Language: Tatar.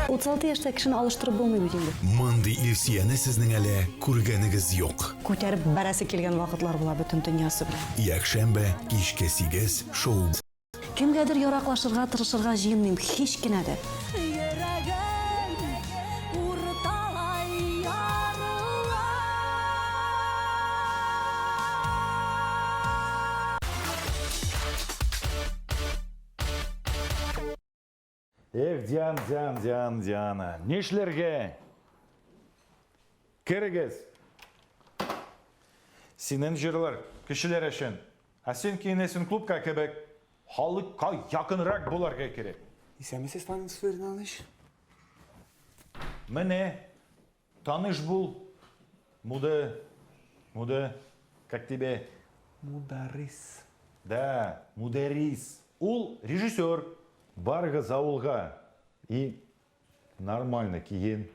36 яшьтә кешене алыштырып булмый бит инде. Мондый Илсөяне сезнең әле күргәнегез юк. Күтәреп бәрәсе килгән вакытлар була бөтен дөньясы белән. Якшәмбе, кичке 8, шоу. Кемгәдер яраклашырга тырышырга җыенмыйм, һич кенә дә. Йөрәгем урталай ярыла. Эх, Диан, Диан, Диан, Диана, нишләргә? Керегез. Синең җырлар кешеләр өчен. Ә син киенәсең клубка кебек. Халыкка якынрак буларга кирәк. Исәнмесез, Павел Фердинандович. Менә, таныш бул. Муды, Муды, как тебе? Мударрис. Да, Мударрис. Ул режиссер. Барыгыз авылга и нормально киен.